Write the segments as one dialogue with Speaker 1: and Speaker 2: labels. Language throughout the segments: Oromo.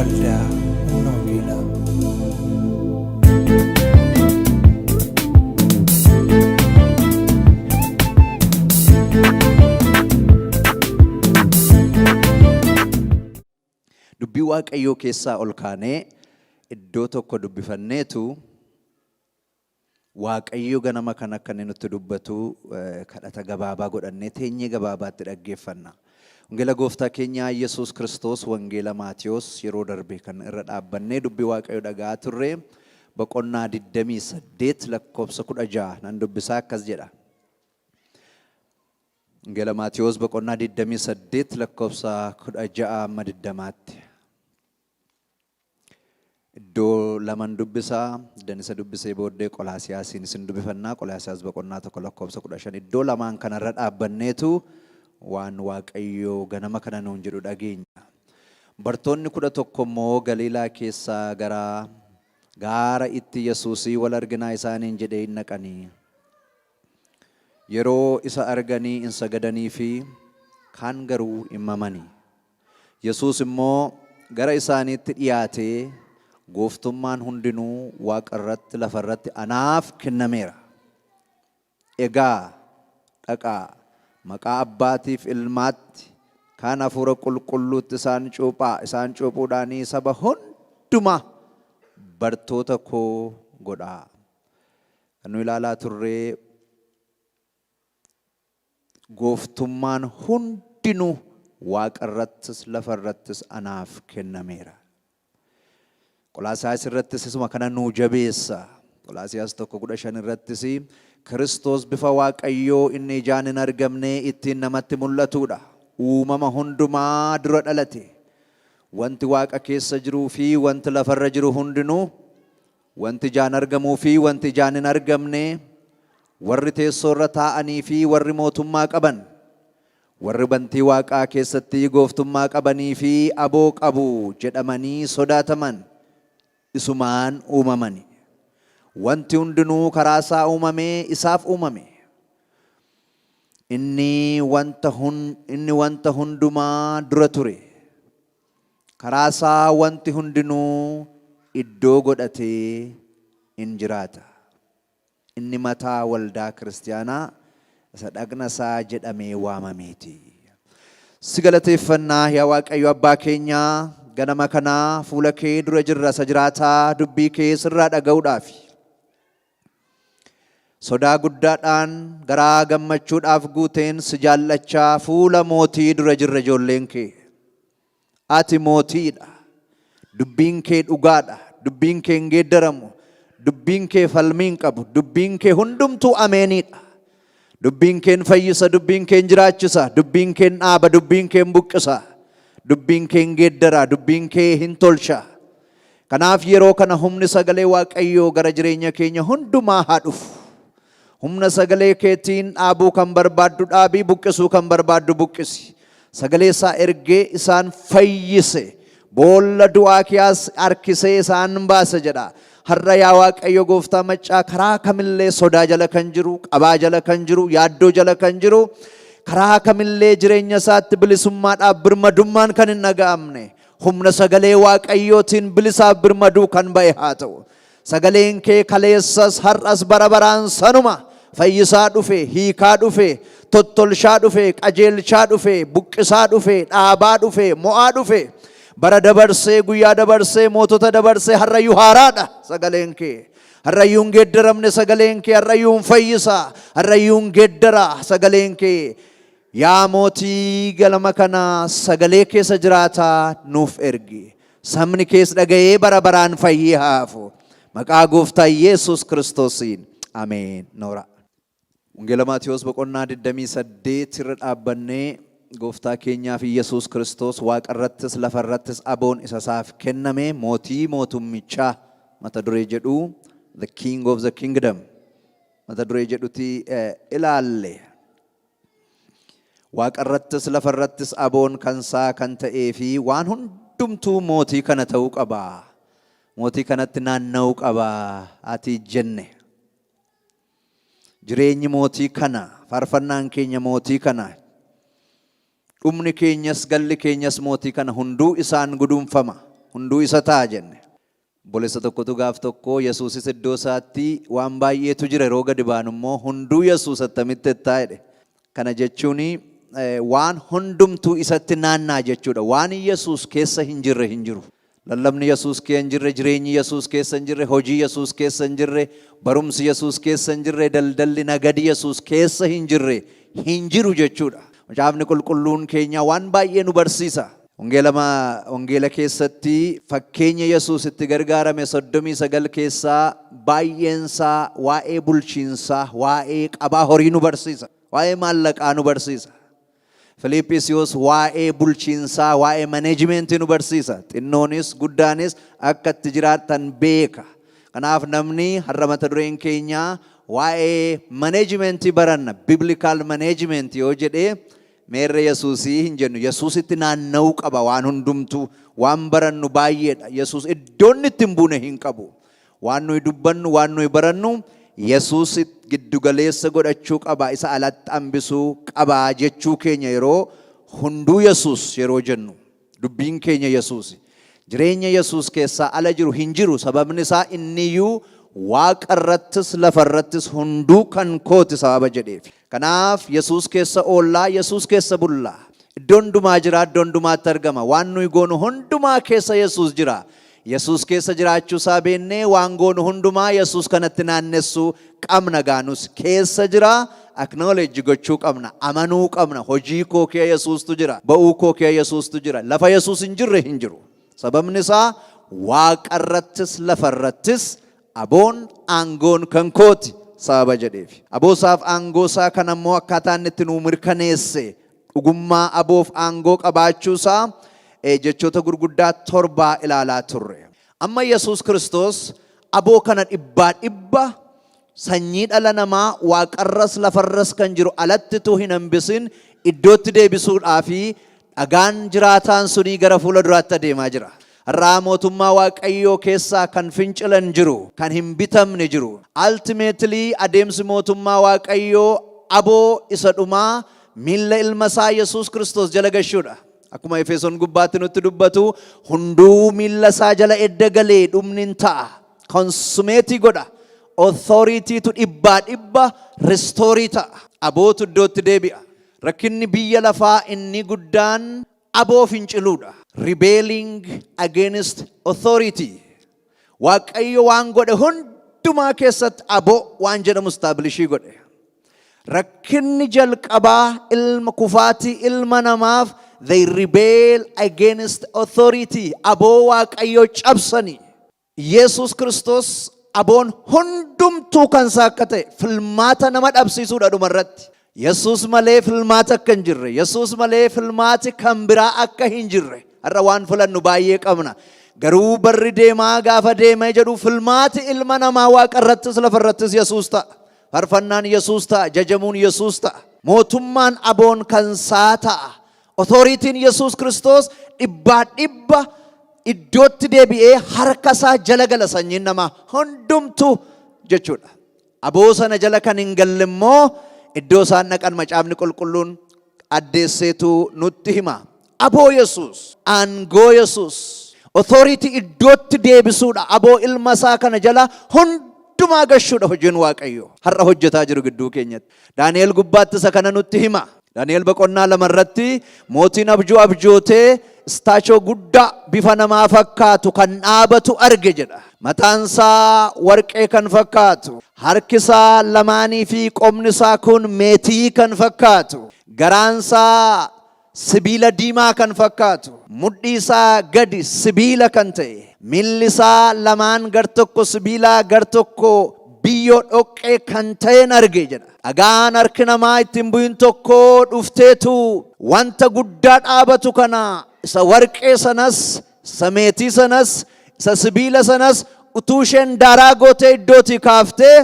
Speaker 1: Waldaa Humna Wangeelaa.
Speaker 2: Dubbii Waaqayyoo keessaa ol kaanee iddoo tokko dubbifanneetu Waaqayyo ganama kana akka inni nutti dubbatu kadhata gabaabaa godhannee teenyee gabaabaatti dhaggeeffanna. Wangeela Gooftaa keenyaa Yesuus Kiristoos Wangeela Maatewos yeroo darbe kan irra dhaabbannee dubbii Waaqayyo dhaga'aa turre boqonnaa 28 lakkoofsa 16 nan dubbisaa akkas jedha. Wangeela Maatewos boqonnaa 28 lakkoofsa 16 amma 20tti. Iddoo laman dubbisa. Iddan isa dubbisee booddee Qolaasiyaasiin isin dubbifannaa. Qolaasiyaas boqonnaa 1 lakkoofsa 15. Iddoo lamaan kanarra dhaabbanneetu waan Waaqayyo ganama kana nuun jedhu dhageenya. Bartoonni 11 immoo Galiilaa keessaa gara gaara itti Yesuusii wal arginaa isaaniin jedhee in dhaqanii. Yeroo isa arganii in sagadaniifi, kaan garuu in mamani. Yesuus immoo gara isaaniitti dhi'aatee, Gooftummaan hundinuu waaqa irratti, lafa irratti anaaf kennameera. Egaa dhaqaa, maqaa Abbaatiif Ilmaatti, kaan Hafuura Qulqulluutti isaan cuuphaa, isaan cuuphuudhaanii saba hundumaa bartoota koo godhaa. Kan nu ilaalaa turre Gooftummaan hundinuu waaqa irrattis lafa irrattis anaaf kennameera. Qolaasaayis irrattis isuma kana nuu jabeessa. Qolaasiyaas 1:15 irrattis Kiristoos bifa Waaqayyoo inni ijaan hin argamne ittiin namatti mul'atuudha. Uumama hundumaa dura dhalate. Wanti waaqa keessa jiruu fi wanti lafarra jiru hundinuu Wanti ijaan argamuu fi wanti ijaan hin argamne, warri teessoo irra taa'anii fi warri mootummaa qaban, warri bantii waaqaa keessatti gooftummaa qabanii fi aboo qabu jedhamanii sodaataman isumaan uumamani. Wanti hundinuu karaa isaa uumamee isaaf uumame. Inni wanta, inni wanta hundumaa dura ture. Karaa isaa wanti hundinuu iddoo godhatee in jiraata. Inni mataa waldaa kiristiyaanaa isa dhagna isaa jedhamee waamameeti. Si galateeffanna yaa Waaqayyo Abbaa keenyaa ganama kana fuula kee dura jirra isa jiraataa dubbii kee sirraa dhaga'uudhaafi. Sodaa guddaadhaan garaa gammachuudhaaf guuteen si jaallachaa fuula mootii dura jirra ijoolleen kee. Ati mootiidha. Dubbiin kee dhugaadha. Dubbiin kee hin geeddaramu. Dubbiin kee falmii hin qabu. Dubbiin kee hundumtuu ameeniidha. Dubbiin kee hin fayyisa. Dubbiin kee hin jiraachisa. Dubbiin kee hin dhaaba. Dubbiin kee hin buqqisa. Dubbiin kee hin geeddara. Dubbiin kee hin tolcha. Kanaaf yeroo kana humni sagalee Waaqayyoo gara jireenya keenya hundumaa haa dhufu. Humna sagalee keetiin dhaabuu kan barbaaddu dhaabii, buqqisuu kan barbaaddu buqqisi. Sagalee isaa ergee isaan fayyise. Boolla du'aa kiyaas harkisee isaan baase jedha. Har'a yaa Waaqayyo gooftaa maccaa karaa kamillee sodaa jala kan jiru, qabaa jala kan jiru, yaaddoo jala kan jiru, karaa kamillee jireenya isaatti bilisummaadhaaf birmadummaan kan hin dhaga'amne Humna sagalee Waaqayyootiin bilisaaf birmaduu kan ba'e haa ta'u. Sagaleen kee kaleessas har'as bara baraan sanuma. Fayyisaa dhufe, hiikaa dhufe, tottolshaa dhufe, qajeelchaa dhufe, buqqisaa dhufe, dhaabaa dhufe, mo'aa dhufe. Bara dabarsee, guyyaa dabarsee, mootota dabarsee har'ayyuu haaraadha sagaleen kee. Har'ayyuu hin geeddaramne sagaleen kee, har'ayyuu hin fayyisa, har'ayyuu hin geeddara sagaleen kee. Yaa mootii galama kana sagalee keessa jiraataa nuuf ergi. Sabni kees dhaga'ee bara baraan fayyee haa hafu. Maqaa gooftaa Yesuus Kiristoosiin. Ameen. Noora. Wangeela Maatewos boqonnaa 28 irra dhaabbannee gooftaa keenyaaf Yesuus Kiristoos waaqa irrattis lafa irrattis aboon isa isaaf kenname mootii mootummichaa mata duree jedhu The King of the Kingdom mata duree jedhuti ilaalle. Waaqarrattis lafarrattis aboon kansaa kan ta'ee fi waan hundumtuu mootii kana ta'uu qaba. Mootii kanatti naanna'uu qaba ati jenne. Jireenyi mootii kana, faarfannaan keenya mootii kana, dhumni keenyas galli keenyas mootii kana hunduu isaan guduunfama. Hunduu isa ta'a jenne. Obboleessa tokkotu gaaf tokko Yesuusis iddoo isaatti waan baay'eetu jira, yeroo gadi baanu immoo hunduu Yesuus attamitti jettaa jedhe. Kana jechuun waan hundumtuu isatti naannaa jechuudha. Waan Yesuus keessa hin jirre hin jiru. Lallabni Yesuus keessa hin jirre, jireenyi Yesuus keessa hin jirre, hojii Yesuus keessa hin jirre, barumsi Yesuus keessa hin jirre, daldalli nagadi Yesuus keessa hin jirre hin jiru jechuudha. Macaafni Qulqulluun keenya waan baay'ee nu barsiisa. Wangeela keessatti fakkeenya Yesuus itti gargaarame 39 keessaa baay'eensaa waa'ee bulchiinsaa, waa'ee qabaa horii nu barsiisa. Waa'ee maallaqaa nu barsiisa. Filiiphisiyoos waa'ee bulchiinsaa, waa'ee managementii nu barsiisa. Xinnoonis guddaanis akka itti jiraatan beeka. Kanaaf namni har'a mata dureen keenya waa'ee managementii baranna. Biblical management yoo jedhee, meerre Yesuusii hin jennu. Yesuusitti naanna'uu qaba waan hundumtuu. Waan barannu baay'eedha. Yesuus iddoon itti hin buune hin qabu. Waan nuyi dubbannu, waan nuyi barannu Yesuus giddugaleessa godhachuu qaba. Isa alatti hambisuu qaba jechuu keenya yeroo hunduu Yesuus yeroo jennu, dubbiin keenya Yesuus. Jireenya Yesuus keessaa ala jiru hin jiru. Sababni isaa inniyyuu waaqa irrattis lafa irrattis hunduu kan kooti sababa jedheef. Kanaaf Yesuus keessa oollaa, Yesuus keessa bullaa. Iddoo hundumaa jira, iddoo hundumaatti argama. Waan nuyi goonu hundumaa keessa Yesuus jira. Yesuus keessa jiraachuu isaa beennee waan goonu hundumaa Yesuus kanatti naannessuu qabna. Gaanus keessa jira, acknowledge gochuu qabna, amanuu qabna. Hojii koo kee Yesuustu jira, ba'uu koo kee Yesuustu jira. Lafa Yesuus hin jirre hin jiru. Sababni isaa waaqa irrattis lafa irrattis aboon aangoon kan kooti sababa jedheef. Aboosaaf aangoo isaa kan ammoo akkaataa inni itti nuu mirkaneesse, dhugummaa aboof aangoo qabaachuu isaa jechoota gurguddaa torbaa ilaalaa turre. Amma Yesuus Kiristoos aboo kana dhibbaa dhibba sanyii dhala namaa waaqarras lafarras kan jiru alattituu hin hambisin iddootti deebisuudhaa fi dhagaan jiraataan sunii gara fuula duraatti adeemaa jira. Har'aa mootummaa Waaqayyoo keessaa kan fincilan jiru, kan hin bitamne jiru. Ultimately adeemsi mootummaa Waaqayyoo aboo isa dhumaa miilla ilma isaa Yesuus Kiristoos jala gashuudha. Akkuma Efesoon gubbaatti nutti dubbatu, hunduu miilla isaa jala edda galee dhumni hin ta'a. Consummate godha. Authoritytu dhibbaa dhibba restore ta'a. Abootu iddootti deebi'a. Rakkinni biyya lafaa inni guddaan aboo finciluudha. Rebelling against authority. Waaqayyo waan godhe hundumaa keessatti aboo waan jedhamu establish godhe. Rakkinni jalqabaa ilma kufaatii ilma namaaf they rebel against authority. Aboo Waaqayyoo cabsanii. Yesuus Kiristoos aboon hundumtuu kan isaa akka ta'e filmaata nama dhabsiisuudha dhumarratti. Yesuus malee filmaata akka hin jirre, Yesuus malee filmaati kan biraa akka hin jirre. Har'a waan filannu baay'ee qabna. Garuu barri deemaa gaafa deemee jedhu filmaati ilma namaa waaqa irrattis lafa irrattis Yesuus ta'a. Faarfannaan Yesuus ta'a, jajamuun Yesuus ta'a. Mootummaan aboon kan isaa ta'a. Authorityn Yesuus Kiristoos dhibbaa dhibba iddootti deebi'ee harka isaa jala gala sanyiin namaa hundumtuu jechuudha. Aboo sana jala kan hin galle immoo iddoo isaan dhaqan Macaafni Qulqulluun addeesseetu nutti hima. Aboo Yesuus, aangoo Yesuus, authority iddootti deebisuudha. Aboo ilma isaa kana jala hundumaa gashuudha hojiin Waaqayyo. Har'a hojjetaa jiru gidduu keenyatti. Daani'el gubbaatti isa kana nutti hima. Daani'el boqonnaa 2 irratti mootiin abjuu abjootee statue guddaa bifa namaa fakkaatu kan dhaabatu arge jedha. Mataan isaa warqee kan fakkaatu, harki isaa lamaanii fi qomni isaa kun meetii kan fakkaatu, garaan isaa sibiila diimaa kan fakkaatu, mudhii isaa gadi sibiila kan ta'e, miilli isaa lamaan gar tokko sibiilaa gar tokko biyyoo dhoqqee kan ta'een arge jedha. Dhagaan harki namaa ittiin bu'in tokko dhufteetu wanta guddaa dhaabatu kana, isa warqee sanas, isa meetii sanas, isa sibiila sanas utuu isheen daaraa gootee iddootii kaaftee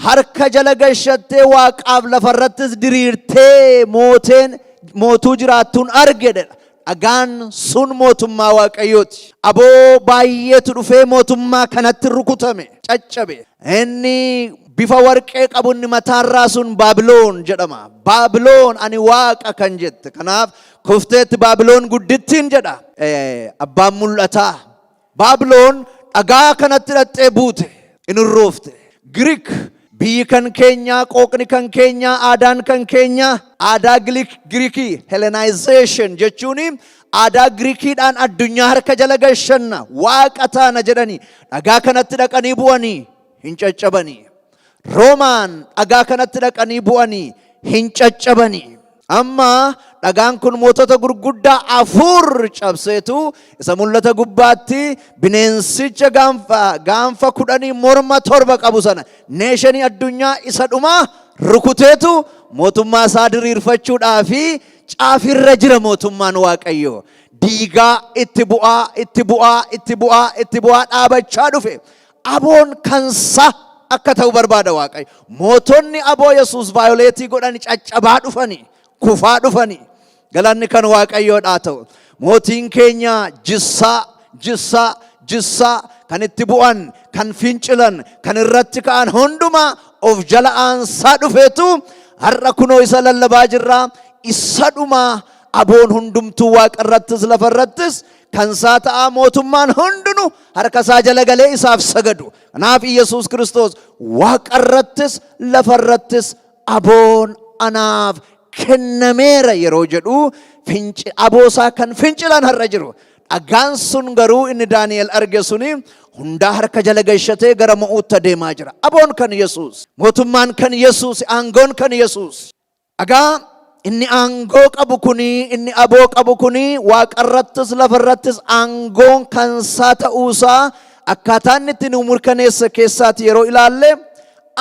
Speaker 2: harka jala gashattee waaqaaf lafarrattis diriirtee mooteen mootuu jiraattuun arge jedha. Dhagaan sun mootummaa Waaqayyooti. Aboo baay'eetu dhufee mootummaa kanatti rukutame, caccabe. Inni bifa warqee qabu inni mataarraa sun Baabiloon jedhama. Baabiloon ani waaqa kan jette. Kanaaf kufteetti Baabiloon guddittiin jedha. Abbaan mul'ataa. Baabiloon dhagaa kanatti hidhattee buute, in urroofte. Giriik biyyi kan keenyaa, qooqni kan keenyaa, aadaan kan keenyaa, aadaa Giriikii, Hellenization jechuun aadaa Giriikiidhaan addunyaa harka jala gashanna, waaqa taana jedhanii dhagaa kanatti dhaqanii bu'anii hin caccabanii. Roomaan dhagaa kanatti dhaqanii bu'anii hin caccabanii. Amma dhagaan kun mootota gurguddaa afur cabseetu isa Mul'ata gubbaatti bineensicha gaanfa 10, morma 7 qabu sana, nation addunyaa isa dhumaa rukuteetu mootummaa isaa diriirfachuudhaa fi caafirra jira mootummaan Waaqayyoo. Diigaa itti bu'aa, itti bu'aa, itti bu'aa, itti bu'aa dhaabachaa dhufe. Aboon kansa akka ta'u barbaada Waaqayyo. Mootonni aboo Yesuus violate godhani caccabaa dhufani, kufaa dhufani. Galanni kan Waaqayyoodhaa ta'u. Mootiin keenya jissaa, jissaa, jissaa kan itti bu'an, kan fincilan, kan irratti ka'an hundumaa of jala aansaa dhufeetu har'a kunoo isa lallabaa jirraa. Isa dhumaa aboon hundumtuu waaqa irrattis lafa irrattis kan isaa ta'aa, mootummaan hundinuu harka isaa jala galee isaaf sagadu. Kanaaf Iyyasuus Kiristoos waaqa irrattis lafa irrattis aboon anaaf kennameera yeroo jedhu, aboo isaa kan fincilan har'a jiru. Dhagaan sun garuu inni Daani'el arge suni hundaa harka jala gashatee gara mo'uutti adeemaa jira. Aboon kan Yesuus, mootummaan kan Yesuus, aangoon kan Yesuus. Dhagaa inni aangoo qabu kuni, inni aboo qabu kuni, waaqarrattis lafarrattis aangoon kansaa ta'uusaa akkaataa inni itti nu mirkaneessa keessaati yeroo ilaalle,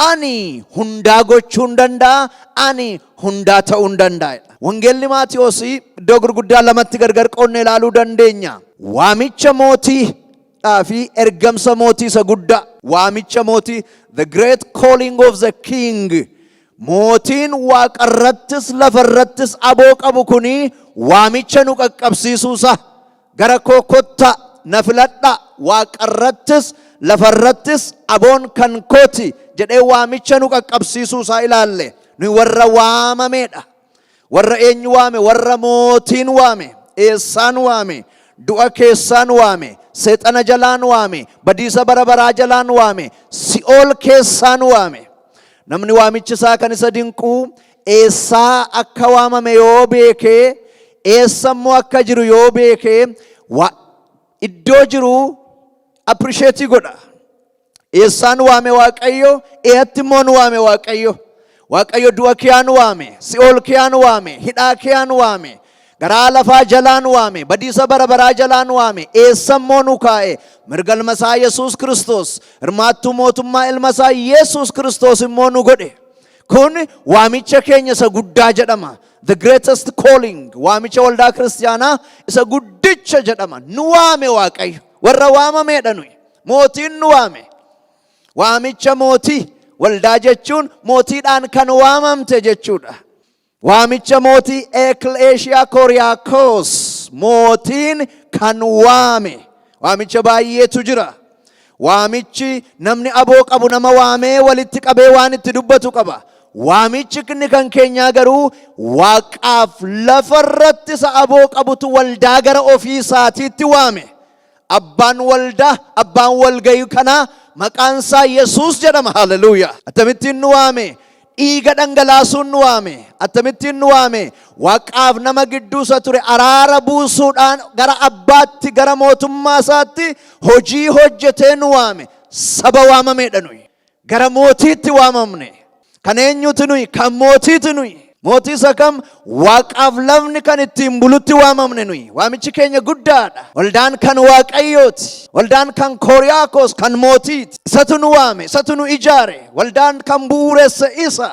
Speaker 2: ani hundaa gochuu hin danda'a, ani hundaa ta'uu hin danda'a. Wangeelli Maatiyoosii iddoo gurguddaa lamatti gargar qoodne ilaaluu dandeenya. Waamicha mootii fi ergamsa mootii isa guddaa. Waamicha mootii, the great calling of the king. Mootiin waaqarrattis lafarrattis aboo qabu kuni waamicha nu qaqqabsiisuusa. Gara koo kotta, na filadha, waaqarrattis lafarrattis aboon kan kooti jedhee waamicha nu qaqqabsiisuusaa ilaalle. Nuyi warra waamameedha. Warra eenyu waame? Warra mootiin waame. Eessaan waame? Du'a keessaan waame. Seexana jalaan waame. Badiisa bara baraa jalaan waame. Si'ool keessaan waame. Namni waamichi isaa kan isa dinquu, eessaa akka waamame yoo beekee, eessa immoo akka jiru yoo beekee, iddoo jiru appreciate godha. Eessaan waame Waaqayyo? Eessatti immoo nu waame Waaqayyo? Waaqayyo du'a kiyaan waame, si'ool kiyaan waame, hidhaa kiyaan waame, garaa lafaa jalaan waame, badiisa bara baraa jalaan waame. Eessa immoo nu kaa'e? Mirga ilma isaa Yesuus Kiristoos, hirmaattuu mootummaa ilma isaa Yesuus Kiristoos immoo nu godhe. Kun waamicha keenya isa guddaa jedhama. The greatest calling, waamicha waldaa kiristaanaa isa guddicha jedhama. Nu waame Waaqayyo. Warra waamameedha nuyi. Mootiin nu waame. Waamicha mootii. Waldaa jechuun mootiidhaan kan waamamte jechuudha. Waamicha mootii, Ekleeshiyaa Kooriyaakos, mootiin kan waame. Waamicha baay'eetu jira. Waamichi namni aboo qabu nama waamee walitti qabee waan itti dubbatu qaba. Waamichi inni kan keenyaa garuu waaqaaf lafarratti isa aboo qabutu waldaa gara ofii isaatiitti waame. Abbaan waldaa, abbaan walgayii kanaa maqaan isaa Yesuus jedhama. Haleluuyaa. Akkamittiin nu waame? Dhiiga dhangalaasuun nu waame. Akkamittiin nu waame? Waaqaaf nama gidduu isa ture araara buusuudhaan gara abbaatti, gara mootummaa isaatti hojii hojjetee nu waame. Saba waamameedha nuyi. Gara mootiitti waamamne. Kan eenyuti nuyi? Kan mootiiti nuyi. Mootii isa kam? Waaqaaf lafni kan ittiin bulutti waamamne nuyi. Waamichi keenya guddaadha. Waldaan kan Waaqayyooti. Waldaan kan Kooriyaakos, kan mootiiti. Isatu nu waame, isatu nu ijaare. Waldaan kan bu'uuresse isa.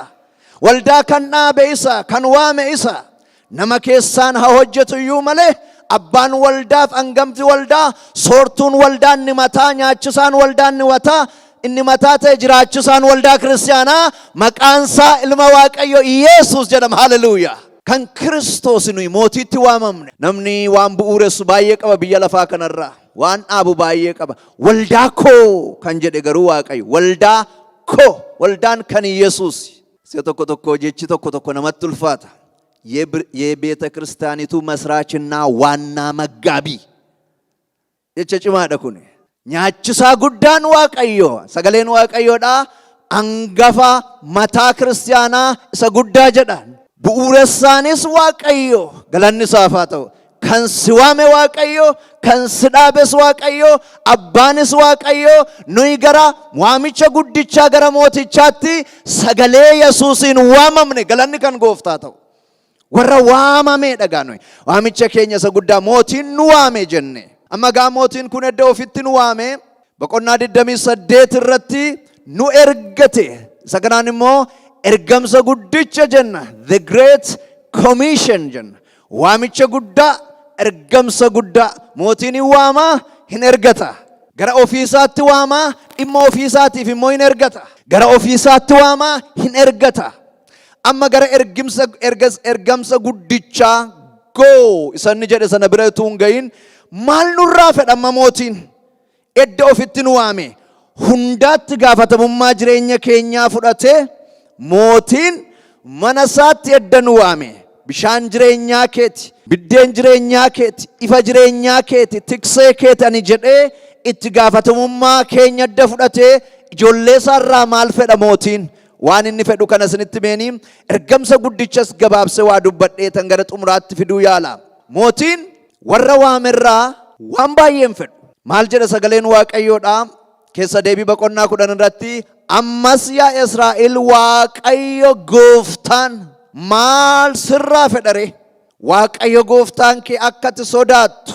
Speaker 2: Waldaa kan dhaabe isa, kan waame isa. Nama keessaan haa hojjetu iyyuu malee, abbaan waldaaf hangamti waldaa, soortuun waldaa inni mataa, nyaachisaan waldaa inni mataa, inni mataa ta'e, jiraachisaan waldaa kiristaanaa maqaan isaa ilma Waaqayyo Yesuus jedhama. Haleluuyaa. Kan Kiristoos nuyi, mootiitti waamamne. Namni waan bu'uuressu baay'ee qaba biyya lafaa kanarraa. Waan dhaabu baay'ee qaba. Waldaa koo kan jedhe garuu Waaqayyo. Waldaa koo, waldaan kan Yesuus. Si'a tokko tokko jechi tokko tokko namatti ulfaata. የቤተ ክርስቲያኒቱ መስራችና ዋና መጋቢ jecha cimaadha kun. Nyaachisaa guddaan Waaqayyo. Sagaleen Waaqayyoodha. Angafa mataa kiristiyaanaa isa guddaa jedhan. Bu'uuressaanis Waaqayyo. Galanni isaaf haa ta'u. Kan si waame Waaqayyo, kan si dhaabes Waaqayyo, abbaanis Waaqayyo, nuyi gara waamicha guddichaa, gara mootichaatti sagalee Yesuusiin waamamne. Galanni kan gooftaa ta'u. Warra waamamee dhagaa nuyi. Waamicha keenya isa guddaa mootiin nu waame jenne. Amma gaa mootiin kun edda ofitti nu waame, boqonnaa 28 irratti nu ergate. Isa kanaan immoo ergamsa guddicha jenna. The Great Commission jenna. Waamicha guddaa, ergamsa guddaa. Mootiin hin waamaa, hin ergata. Gara ofiisaatti waamaa, dhimma ofiisaatiif immoo hin ergata. Gara ofiisaatti waamaa, hin ergata. Amma gara ergamsa guddichaa goo isa inni jedhe sana bira utuu hin gahin, maal nurraa fedha amma mootiin? Edda ofitti nu waame, hundaatti gaafatamummaa jireenya keenyaa fudhatee, mootiin mana isaatti edda nu waame, bishaan jireenyaa keeti, biddeen jireenyaa keeti, ifa jireenyaa keeti, tiksee keeti ani jedhee itti gaafatamummaa keenya edda fudhatee, ijoollee isaarraa maal fedha mootiin? Waan inni fedhu kana isinitti meeni, ergamsa guddichas gabaabsee waa dubbadhee tan gara xumuraatti fiduu yaala. Mootiin warra waamerraa waan baay'een fedhu. Maal jedha sagaleen Waaqayyoodha? Keessa Deebii boqonnaa 10 irratti, "Ammas yaa Israa'el, Waaqayyo gooftaan maal sirraa fedhare? Waaqayyo gooftaan kee akka ati sodaattu,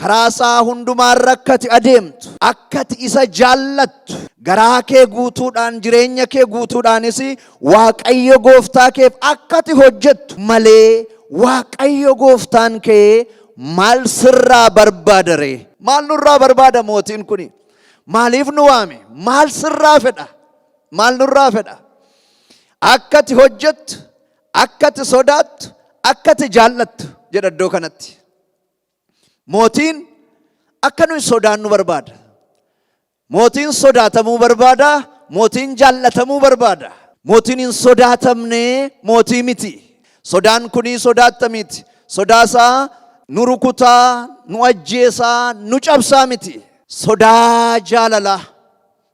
Speaker 2: karaa isaa hundumaarra akka ati adeemtu, akka ati isa jaallattu, garaa kee guutuudhaan, jireenya kee guutuudhaanis Waaqayyo gooftaa keef akka ati hojjettu malee, Waaqayyo gooftaan kee maal sirraa barbaadare?" Maal nurraa barbaada mootiin kuni? Maaliif nu waame? Maal sirraa fedha? Maal nurraa fedha? Akka ati hojjettu, akka ati sodaattu, akka ati jaallattu jedha iddoo kanatti. Mootiin akka nuyi sodaannu barbaada. Mootiin sodaatamuu barbaada. Mootiin jaallatamuu barbaada. Mootiin hin sodaatamne mootii miti. Sodaan kunii sodaattamiiti. Sodaasaa nu rukutaa, nu ajjeesaa, nu cabsaa miti. Sodaa jaalalaa.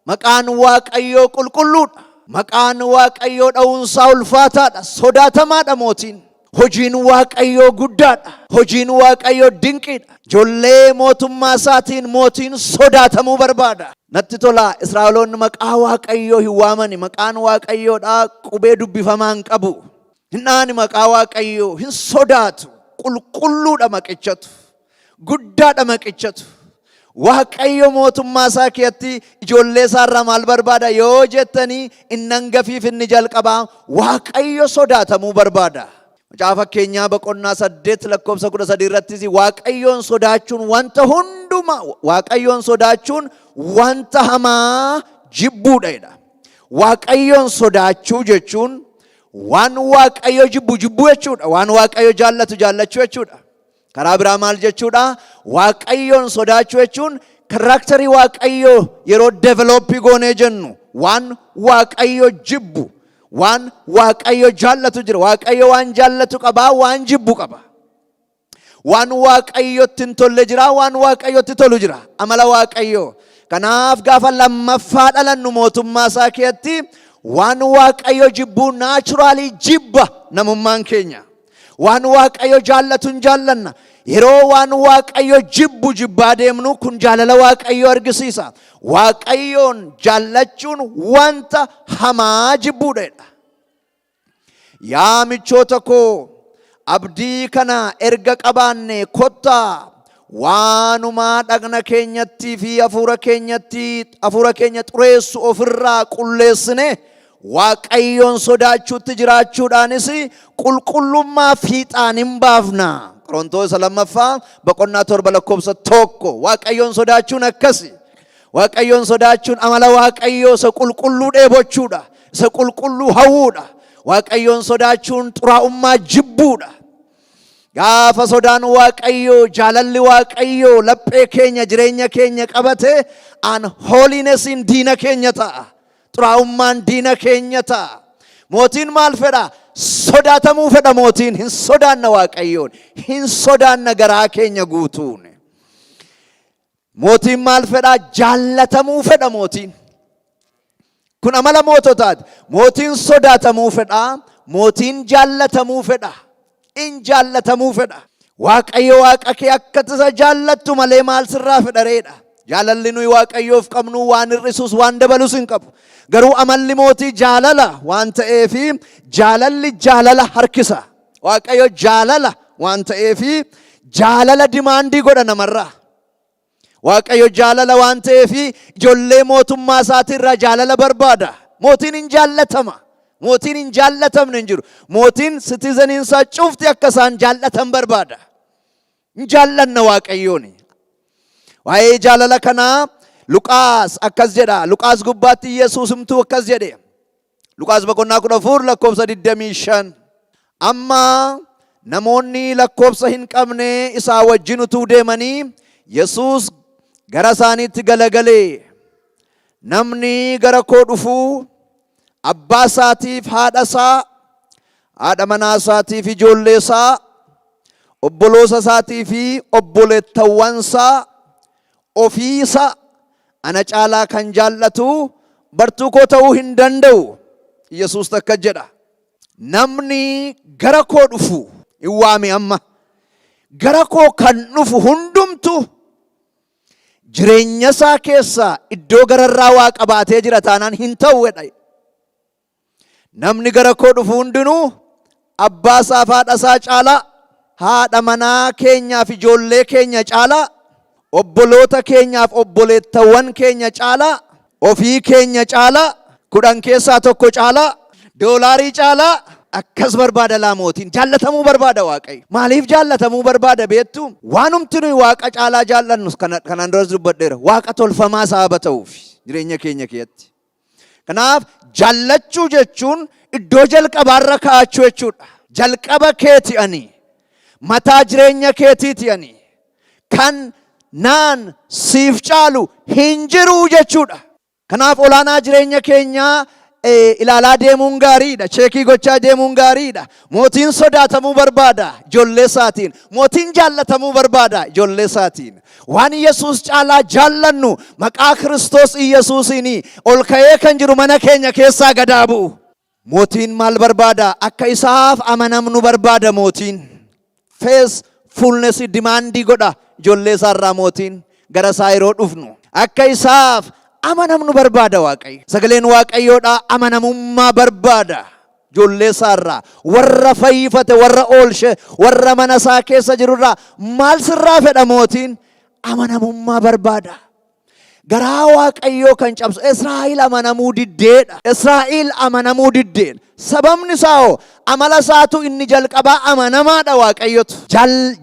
Speaker 2: Maqaan Waaqayyoo qulqulluudha. Maqaan Waaqayyoo dha'uunsaa ulfaataadha. Sodaatamaadha mootiin. Hojiin Waaqayyoo guddaadha. Hojiin Waaqayyoo dinqiidha. Ijoollee mootummaa isaatiin mootiin sodaatamuu barbaada. Natti tola, Israa'eloonni maqaa Waaqayyoo hin waamani. Maqaan Waaqayyoodhaa qubee dubbifamaa hin qabu. Hin dhaani maqaa Waaqayyoo, hin sodaatu. Qulqulluudha maqichatu. Guddaadha maqichatu. Waaqayyo mootummaa isaa keessatti ijoollee isaarraa maal barbaada yoo jettanii, inni hangafiif inni jalqabaa Waaqayyo sodaatamuu barbaada. Macaafa Fakkeenyaa boqonnaa 8 lakkoofsa 13 irrattis Waaqayyoon sodaachuun wanta hundumaa, Waaqayyoon sodaachuun wanta hamaa jibbuudha jedha. Waaqayyoon sodaachuu jechuun waan Waaqayyo jibbu jibbuu jechuudha. Waan Waaqayyo jaallatu jaallachuu jechuudha. Karaa biraa maal jechuudha? Waaqayyoon sodaachuu jechuun character Waaqayyoo yeroo develop goonee jennu, waan Waaqayyo jibbu, waan Waaqayyo jaallatu jira. Waaqayyo waan jaallatu qabaa, waan jibbu qaba. Waan Waaqayyotti hin tolle jira, waan Waaqayyotti tolu jira. Amala Waaqayyoo. Kanaaf gaafa lammaffaa dhalannu mootummaa isaa keessatti waan Waaqayyo jibbuu naturally jibba namummaan keenya. Waan Waaqayyo jaallatu hin jaallanna. Yeroo waan Waaqayyo jibbu jibbaa deemnu, kun jaalala Waaqayyo argisiisa. Waaqayyoon jaallachuun wanta hamaa jibbuudha. Yaa michoota koo, abdii kana erga qabaanne, kottaa waanumaa dhagna keenyattii fi hafuura keenyatti hafuura keenya xureessu ofirraa qulleessine, Waaqayyoon sodaachuutti jiraachuudhaanis qulqullummaa fiixaan hin baafna. Qorontoos lammaffaa boqonnaa 7 lakkoofsa 1. Waaqayyoon sodaachuun akkasi. Waaqayyoon sodaachuun amala Waaqayyoo isa qulqulluu dheebochuudha. Isa qulqulluu hawwuudha. Waaqayyoon sodaachuun xuraa'ummaa jibbuudha. Gaafa sodaan Waaqayyoo, jaalalli Waaqayyoo laphee keenya, jireenya keenya qabate, unholinessiin diina keenya ta'a. Xuraa'ummaan diina keenya ta'a. Mootiin maal fedha? Sodaatamuu fedha mootiin. Hin sodaanna Waaqayyoon. Hin sodaanna garaa keenya guutuun. Mootiin maal fedhaa? Jaallatamuu fedha mootiin. Kun amala moototaati. Mootiin sodaatamuu fedha. Mootiin jaallatamuu fedha. In jaallatamuu fedha. Waaqayyo Waaqa kee akka isa jaallattu malee maal sirraa fedhareedha. Jaalalli nuyi Waaqayyoof qabnu waan hir'isus waan dabalus hin qabu. Garuu amalli mootii jaalala waan ta'eefi jaalalli jaalala harkisa. Waaqayyo jaalala waan ta'eefi jaalala demand godha namarraa. Waaqayyo jaalala waan ta'eefi ijoollee mootummaa isaatirraa jaalala barbaada. Mootiin hin jaallatama. Mootiin hin jaallatamne hin jiru. Mootiin citizeniin isaa cufti akka isaan jaallatan barbaada. Hin jaallanna Waaqayyooni. Waa'ee jaalala kanaa Luqaas akkas jedha. Luqaas gubbaatti Yesuusimtuu akkas jedhe. Luqaas boqonnaa 14 lakkoofsa 25. Amma namoonni lakkoofsa hin qabne isaa wajjin utuu deemanii, Yesuus gara isaaniitti galagalee, "Namni gara koo dhufuu abbaa isaatiif haadha isaa, haadha manaa isaatiif ijoollee isaa, obboloota isaatii fi obboleettawwan isaa, ofii isaa ana caalaa kan jaallatu bartuu koo ta'uu hin danda'u." Yesuus akkas jedha. Namni gara koo dhufu hin waame. Amma gara koo kan dhufu hundumtu jireenya isaa keessaa iddoo gararraa waa qabaatee jira taanaan hin ta'u jedha. Namni gara koo dhufu hundinuu abbaa isaa fi haadha isaa caalaa, haadha manaa keenyaaf ijoollee keenya caalaa, obboloota keenyaaf obboleettawwan keenya caalaa, ofii keenya caalaa, kudhan keessaa tokko caalaa, doolaarii caalaa akkas barbaada laa mootiin. Jaallatamuu barbaada Waaqayyo. Maaliif jaallatamuu barbaada beektu? Waanumti nuyi Waaqa caalaa jaallannu, kanaan duras dubbadheera, waaqa tolfamaa sababa ta'uuf jireenya keenya keessatti. Kanaaf jaallachuu jechuun iddoo jalqabaarra kaa'achuu jechuudha. Jalqaba keeti ani, mataa jireenya keetiiti ani, kan naan siif caalu hin jiru jechuudha. Kanaaf olaanaa jireenya keenyaa ilaalaa deemuun gaariidha. Check gochaa deemuun gaariidha. Mootiin sodaatamuu barbaada ijoollee isaatiin. Mootiin jaallatamuu barbaada ijoollee isaatiin. Waan Yesuus caalaa jaallannu maqaa Kiristoos Yesuusiin ol ka'ee kan jiru mana keenya keessaa gadaa bu'u. Mootiin maal barbaada? Akka isaaf amanamnu barbaada mootiin. Faithfulness demand godha ijoollee isaarraa mootiin gara isaa yeroo dhufnu. Akka isaaf amanamnu barbaada Waaqayyo. Sagaleen Waaqayyoodhaa amanamummaa barbaada. Ijoollee isaarraa, warra fayyifate, warra oolche, warra mana isaa keessa jirurraa maal sirraa fedha mootiin? Amanamummaa barbaada. Garaa Waaqayyoo kan cabsu Israa'el amanamuu diddeedha. Israa'el amanamuu diddeen. Sababni isaa hoo amala isaatu inni jalqabaa amanamaadha Waaqayyotu.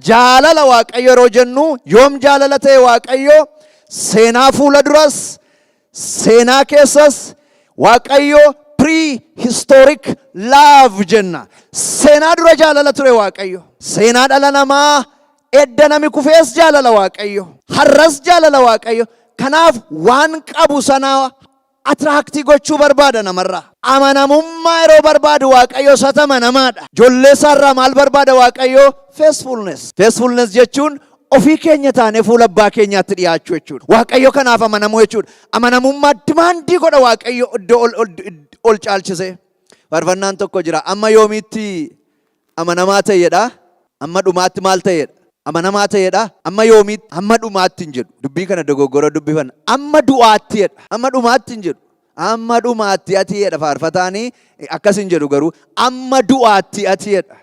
Speaker 2: Jaalala Waaqayyo yeroo jennu, yoom jaalala ta'e Waaqayyo? Seenaa fuula duras, seenaa keessas. Waaqayyo pre-historic love jenna. Seenaa dura jaalala ture Waaqayyo. Seenaa dhala namaa edda nami kufees jaalala Waaqayyo. Har'as jaalala Waaqayyo. Kanaaf waan qabu sana attract gochuu barbaada namarraa. Amanamummaa yeroo barbaadu Waaqayyo isatu amanamaadha. Ijoollee isaarraa maal barbaada Waaqayyo? Faithfulness. Faithfulness jechuun ofii keenya taanee fuula abbaa keenyaatti dhiyaachuu jechuudha. Waaqayyo kanaaf amanamuu jechuudha. Amanamummaa demand godha Waaqayyo iddoo ol caalchisee. Faarfannaan tokko jira. "Amma yoomiitti amanamaa ta'edha? Amma dhumaatti" maal ta'edha? Amanamaa ta'edha. Amma yoomiitti? Amma dhumaatti hin jedhu. Dubbii kana dogoggora dubbifan. Amma du'aatti jedha. Amma dhumaatti hin jedhu. Amma dhumaatti ati jedha faarfataanii, akkas hin jedhu garuu, amma du'aatti ati jedha.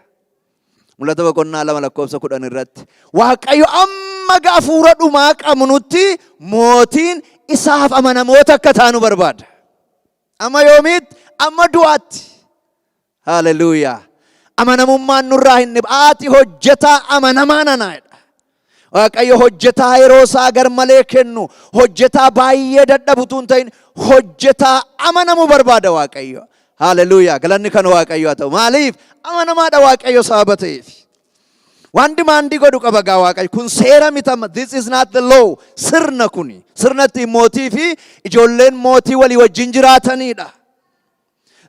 Speaker 2: Mul'ata boqonnaa 2 lakkoofsa 10 irratti. Waaqayyo amma hafuura dhumaa qabnutti mootiin isaaf amanamoota akka taanu barbaada. Amma yoomiitti? Amma du'aatti. Haleluuyaa. Amanamummaan nurraa hin dhibu. "Ati hojjetaa amanamaa nanaa" jedha. Waaqayyo hojjetaa yeroo isaa gar malee kennu, hojjetaa baay'ee dadhabutu hin ta'in, hojjetaa amanamu barbaada Waaqayyo. Haleluuyaa. Galanni kan Waaqayyo haa ta'u. Maaliif? Amanamaadha Waaqayyo sababa ta'eef. Waan demand godhu qaba gaa Waaqayyo. Kun seera mitama. This is not the law. Sirna kuni. Sirna ittiin mootii fi ijoolleen mootii walii wajjin jiraatanidha.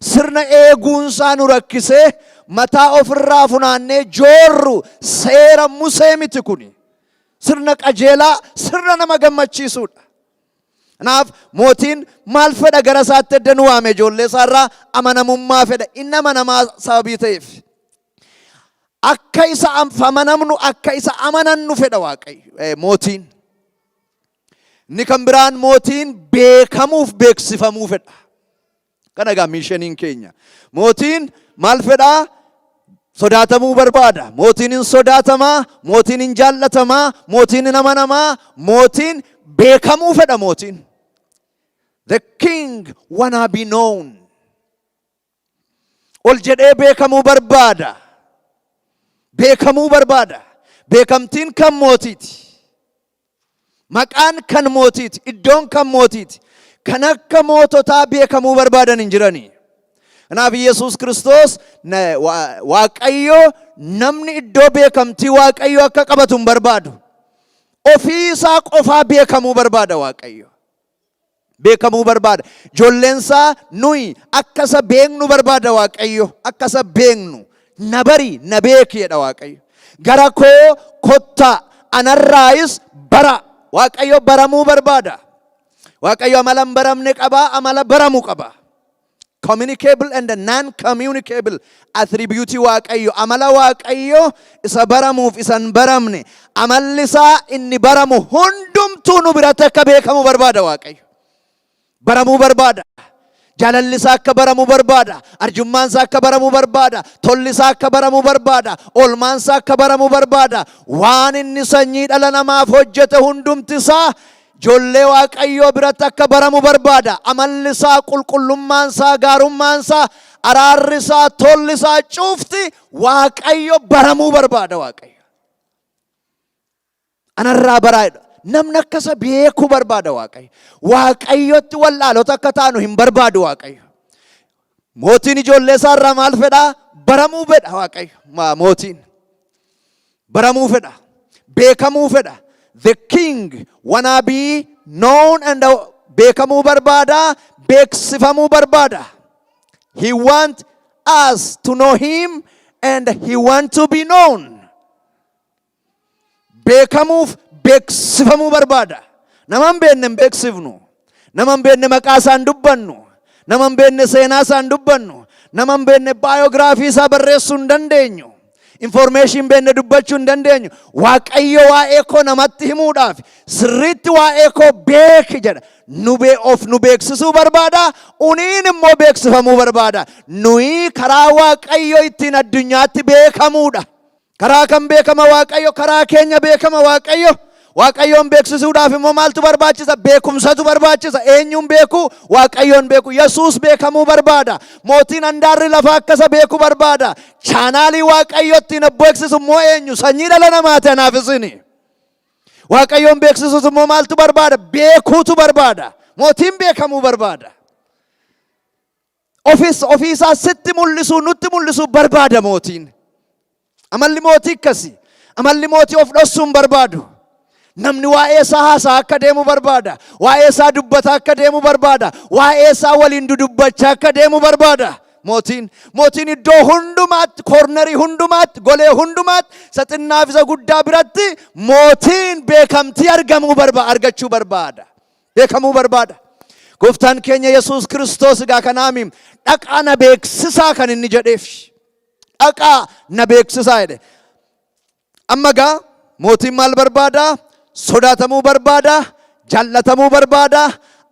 Speaker 2: Sirna eeguunsaa nu rakkisee mataa ofirraa funaannee joorru seera Musee miti kuni. Sirna qajeelaa, sirna nama gammachiisuudha. Kanaaf mootiin maal fedha? Gara isaatti edda nu waame, ijoollee isaarraa amanamummaa fedha. Inni amanamaa sababii ta'eef. Akka isa amanamnu, akka isa amanannu fedha Waaqayyo mootiin. Inni kan biraan, mootiin beekamuuf beeksifamuu fedha. Kana egaa missioniin keenya. Mootiin maal fedhaa? Sodaatamuu barbaada. Mootiin hin sodaatamaa, mootiin hin jaallatamaa, mootiin hin amanamaa, mootiin beekamuu fedha mootiin. The king wanna be known. Ol jedhee beekamuu barbaada. Beekamuu barbaada. Beekamtiin kan mootiiti. Maqaan kan mootiiti. Iddoon kan mootiiti. Kan akka moototaa beekamuu barbaadan hin jirani. Kanaaf Yesuus Kiristoos, Waaqayyo, namni iddoo beekamtii Waaqayyo akka qabatu hin barbaadu. Ofii isaa qofaa beekamuu barbaada Waaqayyo. Beekamuu barbaada. Ijoolleen isaa nuyi akka isa beeknu barbaada Waaqayyo. Akka isa beeknu. "Na bari, na beeki," jedha Waaqayyo. "Gara koo kottaa, anarraayis bara." Waaqayyo baramuu barbaada. Waaqayyo amala hin baramne qabaa, amala baramu qaba. Communicable and non-communicable attribute Waaqayyo, amala Waaqayyo isa baramuuf isa hin baramne, amalli isaa inni baramu hundumtuu nu biratti akka beekamu barbaada Waaqayyo. Baramuu barbaada. Jaalalli isaa akka baramu barbaada. Arjummaan isaa akka baramu barbaada. Tolli isaa akka baramu barbaada. Oolmaan isaa akka baramu barbaada. Waan inni sanyii dhala namaaf hojjete hundumti isaa ijoollee Waaqayyoo biratti akka baramu barbaada. Amalli isaa, qulqullummaan isaa, gaarummaan isaa, araarri isaa, tolli isaa cufti Waaqayyo baramuu barbaada Waaqayyo. "Anarraa baraa." Namni akkasa beekuu barbaada Waaqayyo. Waaqayyotti wallaalota akka taanu hin barbaadu Waaqayyo. Mootiin ijoollee isaarraa maal fedhaa? Baramuu fedha Waaqayyo. Mootiin. Baramuu fedha. Beekamuu fedha. The king wanna be known and beekamuu barbaada. Beeksifamuu barbaada. He want us to know him and he want to be known. Beekamuuf beeksifamuu barbaada. Nama hin beekne hin beeksifnu. Nama hin beekne maqaa isaa hin dubbannu. Nama hin beekne seenaa isaa hin dubbannu. Nama hin beekne biography isaa barreessuu hin dandeenyu. Information hin beekne dubbachuu hin dandeenyu. Waaqayyo waa'ee koo namatti himuudhaaf sirriitti waa'ee koo beeki jedha. Nu bee of nu beeksisuu barbaada. Uniin immoo beeksifamuu barbaada. Nuyi karaa Waaqayyo ittiin addunyaatti beekamuudha. Karaa kan beekama Waaqayyo? Karaa keenya beekama Waaqayyo. Waaqayyoon beeksisuudhaaf immoo maaltu barbaachisa? Beekumsatu barbaachisa. Eenyuun beeku? Waaqayyoon beeku. Yesuus beekamuu barbaada. Mootiin handaarri lafaa akkasa beekuu barbaada. Channelii Waaqayyo ittiin beeksisu immoo eenyu? Sanyii dhala namaati anaaf isini. Waaqayyoon beeksisuus immoo maaltu barbaada? Beekuutu barbaada. Mootiin beekamuu barbaada. Ofis ofiisaa sitti mul'isuu, nutti mul'isuu barbaada mootiin. Amalli mootii akkasi. Amalli mootii of dhoksuu hin barbaadu. Namni waa'ee isaa haasaa akka deemu barbaada. Waa'ee isaa dubbataa akka deemu barbaada. Waa'ee isaa waliin dudubbachaa akka deemu barbaada. Mootiin iddoo hundumaatti, cornerii hundumaatti, golee hundumaatti, isa xinnaaf isa guddaa biratti mootiin beekamtii argamuu barbaada, argachuu barbaada. Beekamuu barbaada. Gooftaan keenya Yesuus Kiristoos egaa kanaami "Dhaqaa na beeksisaa" kan inni jedheef. "Dhaqaa na beeksisaa" jedhe. Amma egaa mootiin maal barbaada? Sodaatamuu barbaada, jaallatamuu barbaada,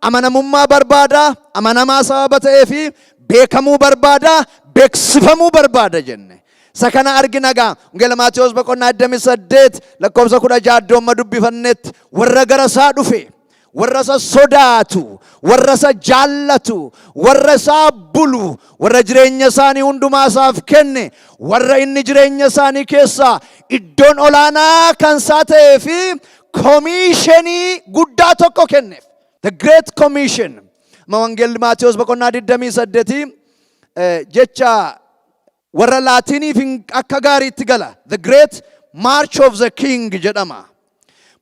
Speaker 2: amanamummaa barbaada, amanamaa sababa ta'ee fi beekamuu barbaada, beeksifamuu barbaada jenne. Isa kana argina egaa Wangeela Maatiyos boqonnaa 28 lakkoofsa 16 iddoo amma dubbifannetti, warra gara isaa dhufe, warra isa sodaatu, warra isa jaallatu, warra isaa bulu, warra jireenya isaanii hundumaa isaaf kenne, warra inni jireenya isaanii keessaa iddoon olaanaa kan isaa ta'ee fi commissionii guddaa tokko kenneef. The Great Commission. Amma Wangeelli Maatiyos boqonnaa 28 jecha warra Laatiniif akka gaariitti gala. The Great March of the King jedhama.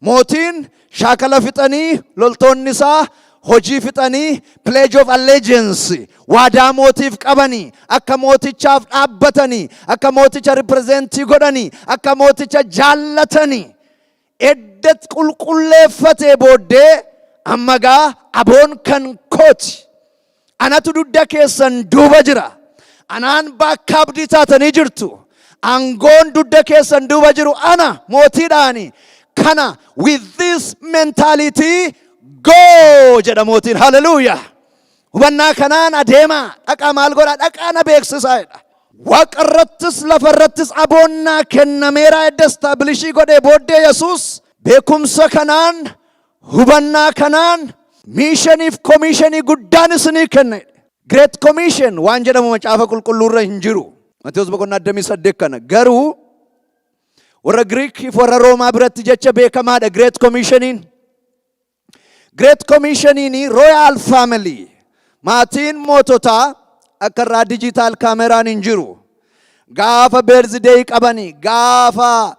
Speaker 2: Mootiin shaakala fixanii, loltoonni isaa hojii fixanii, pledge of allegiance, waadaa mootiif qabanii, akka mootichaaf dhaabbatanii, akka mooticha representii godhanii, akka mooticha jaallatanii, iddoo Edda qulqulleeffatee booddee amma gaa aboon kan kooti. Anatu dugda keessan duuba jira. Anaan bakka abdii taatanii jirtu. Aangoon dugda keessan duuba jiru ana mootiidhaani. Kana with this mentality go jedha mootiin. Hallelujah. Hubannaa kanaan adeemaa, dhaqaa, maal godhaa, dhaqaa na beeksisaa jedha. Waaqa irrattis lafa irrattis aboonnaa kennameera. Edda establish godhee booddee Yesuus beekumsa kanaan, hubannaa kanaan missioniif commissionii guddaan isinii kenne. Great Commission waan jedhamu Macaafa Qulqulluurra hin jiru. Mateewos boqonnaa 28 kana garuu warra Giriikiif warra Roomaa biratti jecha beekamaadha Great Commissioniin. Great Commissioniin Royal Family, maatiin moototaa akka irraa digital kaameraan hin jiru. Gaafa birthday qabanii, gaafa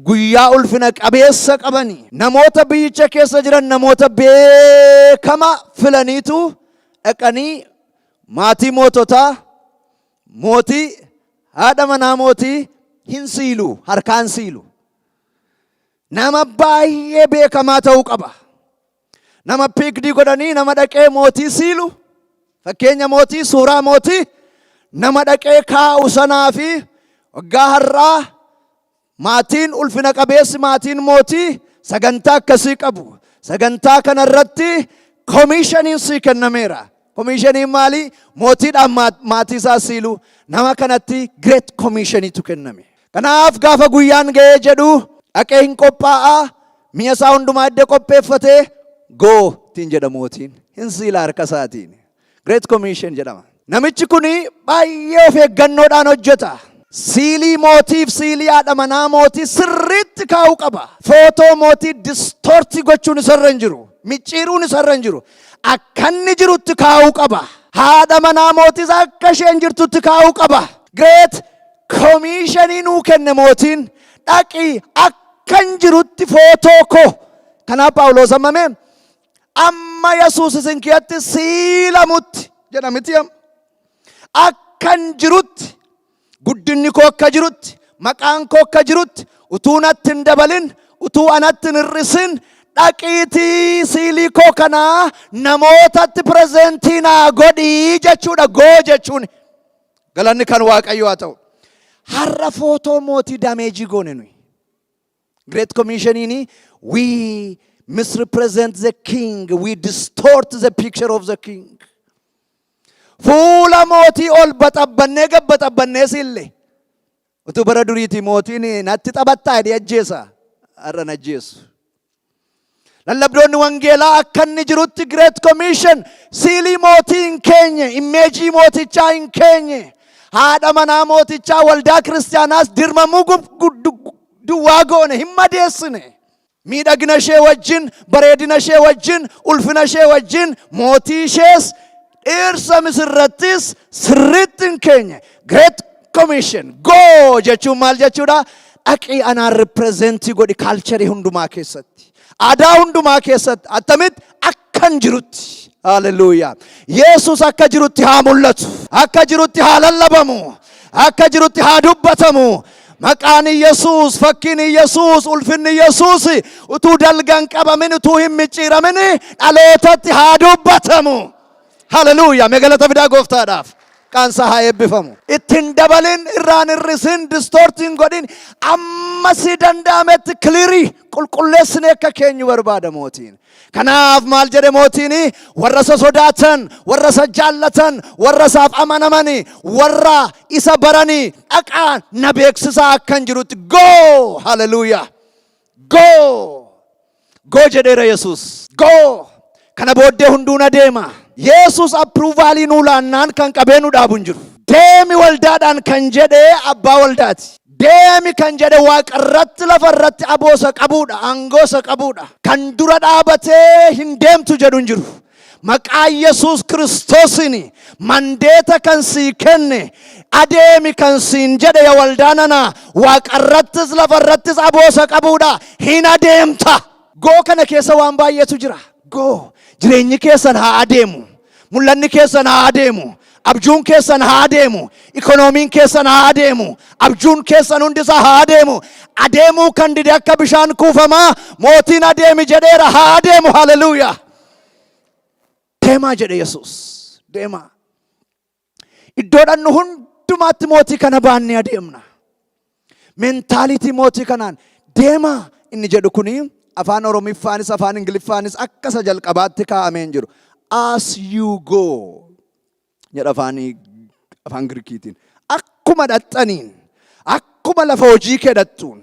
Speaker 2: guyyaa ulfina qabeessa qabanii, namoota biyyicha keessa jiran, namoota beekama filaniitu dhaqanii maatii moototaa, mootii, haadha manaa mootii hin siilu, harkaan siilu. Nama baay'ee beekamaa ta'uu qaba. Nama picked godhanii nama dhaqee mootii siilu, fakkeenya mootii, suuraa mootii nama dhaqee kaa'u sanaa fi waggaa har'aa maatiin ulfina qabeessi, maatiin mootii sagantaa akkasii qabu. Sagantaa kanarratti commissioniin sii kennameera. Commissioniin maali? Mootiidhaan maatii isaa siilu, nama kanatti Great Commissioniitu kenname. Kanaaf gaafa guyyaan ga'ee jedhu dhaqee hin qophaa'aa, mi'a isaa hundumaa edda qopheeffatee go ittiin jedha mootiin. Hin siila harka isaatiin. Great Commission jedhama. Namichi kun baay'ee of eeggannoodhaan hojjeta. Siilii mootiif siilii haadha manaa mootii sirriitti kaa'uu qaba. Footoo mootii distort gochuun isarra hin jiru. Micciiruun isarra hin jiru. Akka inni jirutti kaa'uu qaba. Haadha manaa mootiis akka isheen jirtutti kaa'uu qaba. Great Commissionii nuu kenne mootiin, dhaqii akkan jirutti footoo koo. Kanaaf Phaawulos ammamee amma Yesuus isin keessatti siilamutti jedha miti amma. Akkan jirutti, guddinni koo akka jirutti, maqaan koo akka jirutti, utuu natti hin dabalin, utuu anatti hin hir'isin, dhaqiitii siilii koo kanaa namootatti present naa godhii jechuudha, go jechuun. Galanni kan Waaqayyoo haa ta'u. Har'a footoo mootii damage goone nuyi. Great Commissioniin we misrepresent the king, we distort the picture of the king. Fuula mootii ol baxabbannee gabbaxabbannee sille. Utuu bara duriitii mootiin natti taphattaa jedhee ajjeesa. Har'a na ajjeesu. Lallabdoonni wangeelaa akka inni jirutti Great Commission siilii mootii hin keenye, image mootichaa hin keenye, haadha manaa mootichaa, waldaa kiristaanaas dirmamuu duwwaa goone, hin madeessine. Miidhagina ishee wajjin, bareedina ishee wajjin, ulfina ishee wajjin, mootii ishees, dhirsa misirrattis sirriitti hin keenye. Great Commission go jechuun maal jechuudha? Dhaqii anaan represent godhi culture hundumaa keessatti. Aadaa hundumaa keessatti attamitti? Akkan jirutti. Haleluuyaa. Yesus akka jirutti haa mul'atu. Akka jirutti haa lallabamu. Akka jirutti haa dubbatamu. Maqaan Yesuus, fakkiin Yesuus, ulfinni Yesuus utuu dalgaan qabamin, utuu hin micciiramin dhalootatti haa dubbatamu. Haleluuyaa. Mee galata fidaa gooftaadhaaf. Qaansaa haa eebbifamu. Ittiin dabalin, irraan hir'isin, distort godhin, amma si danda'ametti clear qulqulleessine akka keenyu barbaada mootiin. Kanaaf maal jedhe mootiin? Warra isa sodaatan, warra isa jaallatan, warra isaaf amanamani, warra isa baranii dhaqaa na beeksisaa akkan jirutti, go. Haleluuyaa. Go. Go jedheera Yesuus. Go. Kana booddee hunduu na deema. Yesuus approval nuu laannaan kan qabee nu dhaabu hin jiru. Deemi waldaadhaan kan jedhee abbaa waldaati. Deemi kan jedhe waaqa irratti lafa irratti aboosa qabuudha, aangoosa qabuudha. Kan dura dhaabatee hin deemtu jedhu hin jiru. Maqaa Yesuus Kiristoosiin mandate kan sii kenne, adeemi kan siin jedhe, ya waldaa nana, waaqa irrattis lafa irrattis aboosa qabuudha. Hin adeemta. Go kana keessa waan baay'eetu jira. Go. Jireenyi keessan haa adeemu. Mul'anni keessan haa adeemu. Abjuun keessan haa adeemu. Ikoonomiin keessan haa adeemu. Abjuun keessan hundisaa haa adeemu. Adeemuu kan dide akka bishaan kuufamaa, mootiin adeemi jedheera, haa adeemu. Haleluuyaa. Deemaa jedhe Yesuus. Deemaa. Iddoo dhannu hundumaatti mootii kana baannee adeemna. Mentality mootii kanaan deemaa inni jedhu kuni afaan Oromiffaanis afaan Ingiliffaanis akka isa jalqabaatti kaa'amee hin jiru. "As you go" jedha afaan Girikiitiin. Akkuma dhaxxaniin, akkuma lafa hojii kee dhattuun,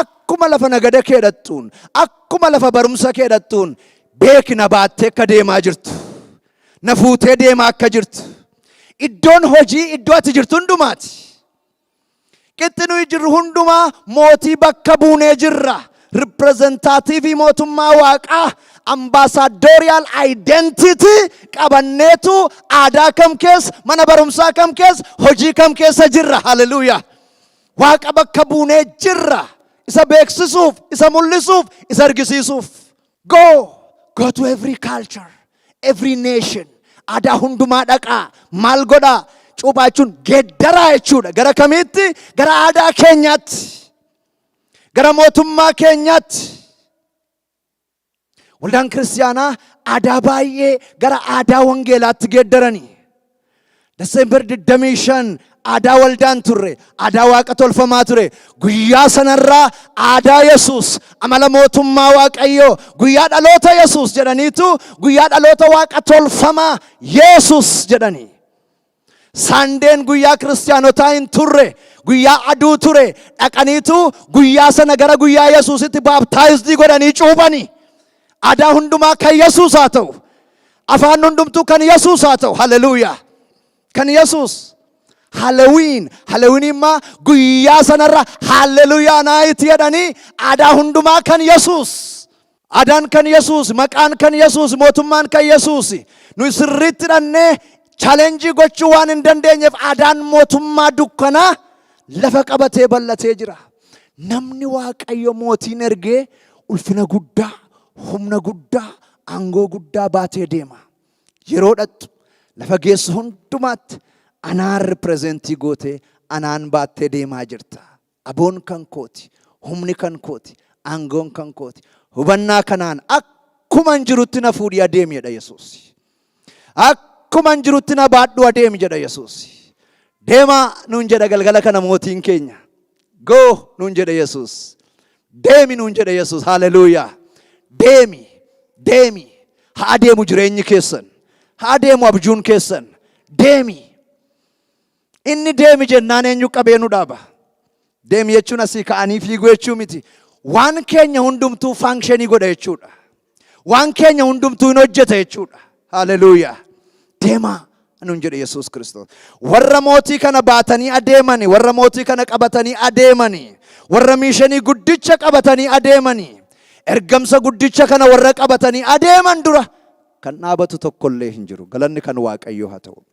Speaker 2: akkuma lafa nagada kee dhattuun, akkuma lafa barumsa kee dhattuun, beeki, na baattee akka deemaa jirtu. Na fuutee deemaa akka jirtu. Iddoon hojii iddoo ati jirtu hundumaati. Qixxi nuyi jirru hundumaa mootii bakka buunee jirra. Representative mootummaa Waaqaa, ambassadorial identity qabanneetu aadaa kam keessa, mana barumsaa kam keessa, hojii kam keessa jirra. Haleluuyaa. Waaqa bakka buunee jirra. Isa beeksisuuf, isa mul'isuuf, isa argisiisuuf. Go! Go to every culture, every nation. Aadaa hundumaa dhaqaa. Maal godhaa? Cuuphaa jechuun geeddaraa jechuudha. Gara kamiitti? Gara aadaa keenyaatti. Gara mootummaa keenyaatti. Waldaan kiristaanaa aadaa baay'ee gara aadaa wangeelaatti geeddaranii. December 25 aadaa waldaan turre, aadaa waaqa tolfamaa ture. Guyyaa sanarraa aadaa Yesuus, amala mootummaa Waaqayyoo, guyyaa dhaloota Yesuus jedhaniitu guyyaa dhaloota waaqa tolfamaa Yesuus jedhanii. Sundayn guyyaa kiristaanotaa hin turre, guyyaa aduu ture. Dhaqaniitu guyyaa sana gara guyyaa Yesuusitti baptized godhanii cuuphanii. Aadaa hundumaa kan Yesuus haa ta'u. Afaan hundumtuu kan Yesuus haa ta'u. Haleluuyaa. Kan Yesuus. Halloween. Halloween immoo guyyaa sanarra hallelujah night jedhanii aadaa hundumaa kan Yesuus. Aadaan kan Yesuus, maqaan kan Yesuus, mootummaan kan Yesuus. Nuyi sirriitti hidhannee challenge gochuu waan hin dandeenyeef aadaan mootummaa dukkanaa lafa qabatee bal'atee jira. Namni Waaqayyo mootiin ergee ulfina guddaa, humna guddaa, aangoo guddaa baatee deema. Yeroo dhattu, lafa geessu hundumaatti anaan represent gootee, anaan baattee deemaa jirta. Aboon kan kooti, humni kan kooti, aangoon kan kooti. Hubannaa kanaan akkuman jirutti na fuudhii adeemi jedha Yesuus. Akkuman jirutti na baadhu adeemi jedha Yesuus. Deemaa nuun jedha galgala kana mootiin keenya. Go nuun jedha Yesuus. Deemi nuun jedha Yesuus. Haleluuyaa. Deemi, deemi. Haa adeemu jireenyi keessan. Haa adeemu abjuun keessan. Deemi. Inni deemi jennaan eenyu qabee nu dhaaba? Deemi jechuun asii ka'anii fiiguu jechuu miti. Waan keenya hundumtuu function godha jechuudha. Waan keenya hundumtuu hin hojjeta jechuudha. Haleluuyaa. Deemaa nuun jedhe Yesuus Kiristoos. Warra mootii kana baatanii adeemani, warra mootii kana qabatanii adeemani, warra mission guddicha qabatanii adeemani, ergamsa guddicha kana warra qabatanii adeeman dura kan dhaabatu tokkollee hin jiru. Galanni kan Waaqayyoo haa ta'u.